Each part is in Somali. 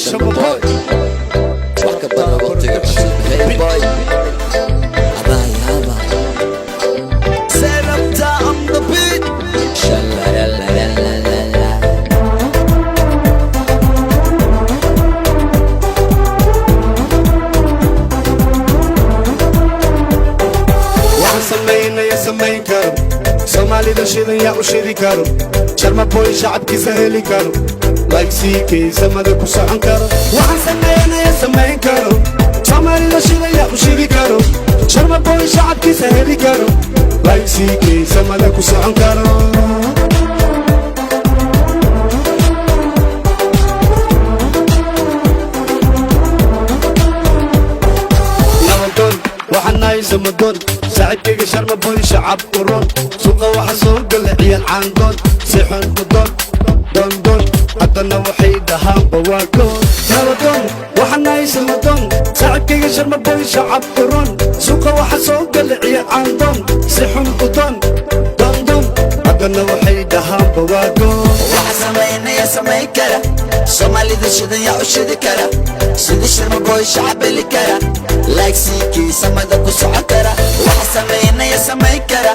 Sharma Boy, wax ka bara waqtiga cusub. Hey boy, adaa yaaba. Selector on the beat. Sha-la-la-la-la-la-la. Waxaan samaynaya samayn karo, Soomaalida shidan yaa u shidi karo? Sharma Boy shacabkiisa heli karo, like CK samada ku socon karo. Waxaan samaynaya samayn karo, Soomaalida shidan yaa u shidi karo? Sharma Boy shacabkiisa heli karo, like CK samada ku socon karo. Nabadoon waxaan nahay samadoon, saaxiibkayga Sharma Boy shacab u ron. Suuqa waxa soo gala ciyaal caandoon, si xun u doon doondoon, haddana waxay dhahaanba waa goon. Nabadoon waxaan nahay samadoon, saaxiibkayga Sharma Boy shacab u ron. Suuqa waxa soo gala ciyaal caandoon, si xun u doon doondoon, haddana waxay dhahaanba waa goon. Waxa samaynaya samayn kara, Soomaalida shidan yaa u shidi kara? Sidii Sharma Boy shacab heli kara, like CK samada ku socon kara. Waxa samaynaya samayn kara,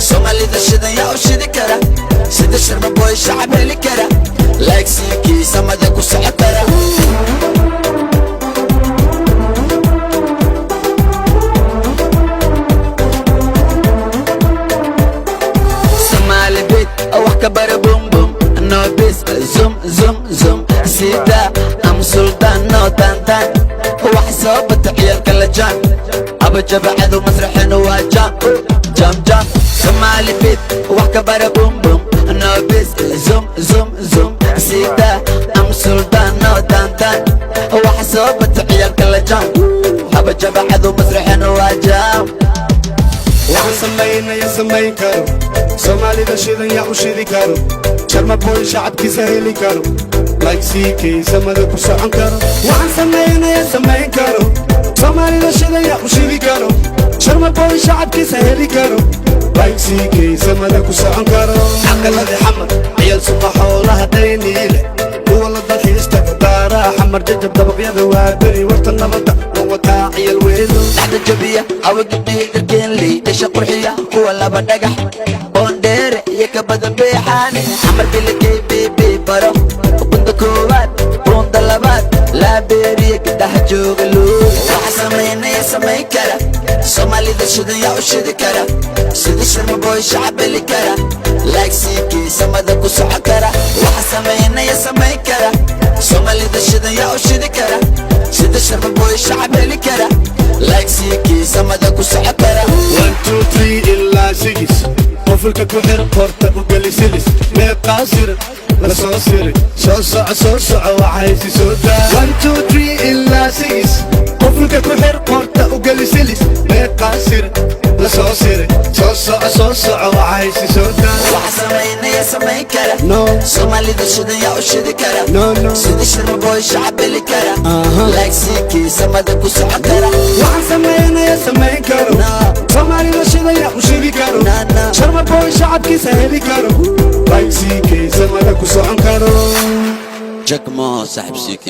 Soomaalida shidan yaa u shidi kara? Sidii Sharma Boy shacab heli kara, like CK samada ku socon kara. Somali beat, wax ka bara, boom boom, no bis, zoom zoom zoom, sida am sultan, no tan tan. Wax soo bata ciyaalka la jaan aba jabacadu masraxinu waa jam jam jam. Somali beat, wax ka bara, boom boom, no bis, zoom zoom zoom, sida am sultan, no tan tan. Wax soo bata ciyaalka la jaan aba jabacadu masraxinu waa jam. Waxaan samaynaya samayn karo, Soomaalida shidan yaa u shidi karo? Sharma Boy shacabkiisa heli karo, like CK samada ku socon karo. Waxaan samaynaya samayn karo, Soomaalida shidan yaa u shidi karo? Sharma Boy shacabkiisa heli karo, like CK samada ku socon karo. Caqaladi Xamar, ciyaal suqa, xoolaha Dayniile, kuwa la dalxiistaga, daaraha Xamar Jajab, dabaqyada waa beri, warta nabadda wan wataa, ciyal weedo. Dhaxda jabiya awagidhii dharkeenley dhasha qurxiya, kuwa laba dhagax boondheere iyo ka badan beexaane, Xamar bilikay bb baro, bunda koowaad, bunda labaad, Laabeeriya, gabdhaha jooga luul. Waxa samaynaya samayn kara, Soomaalida shidan yaa u shidi kara? Sidii Sharma Boy shacab heli kara, like CK samada ku socon kara. Waxa samaynaya samayn kara, Soomaalida shidan yaa u shidi kara? Sida Sharma Boy shacab heli kara, like CK samada ku socon kara. One, two, three ilaa six, qofulka ku xir, qorta u geli silis, meeqaa sir la soo siri? Soo soco, soo soco, waxaysi soo daa. One, two, three ilaa six, qofulka ku xir, qorta u geli silis, meeqaa sir la soo siri? Soo soco, soo soco, waxaysi soo daa. Waxa samaynaya samayn kara, No. Soomaalida shidan yaa u shidi kara? No. Sidii Sharma Boy shacab heli kara, like CK samada ku socon kara. Waxaan samaynaya samayn karo, No. Soomaalida shidan yaa u shidi karo? No. Sharma Boy shacabkiisa heli karo, like CK samada ku socon karo. Jagmo saaxib CK.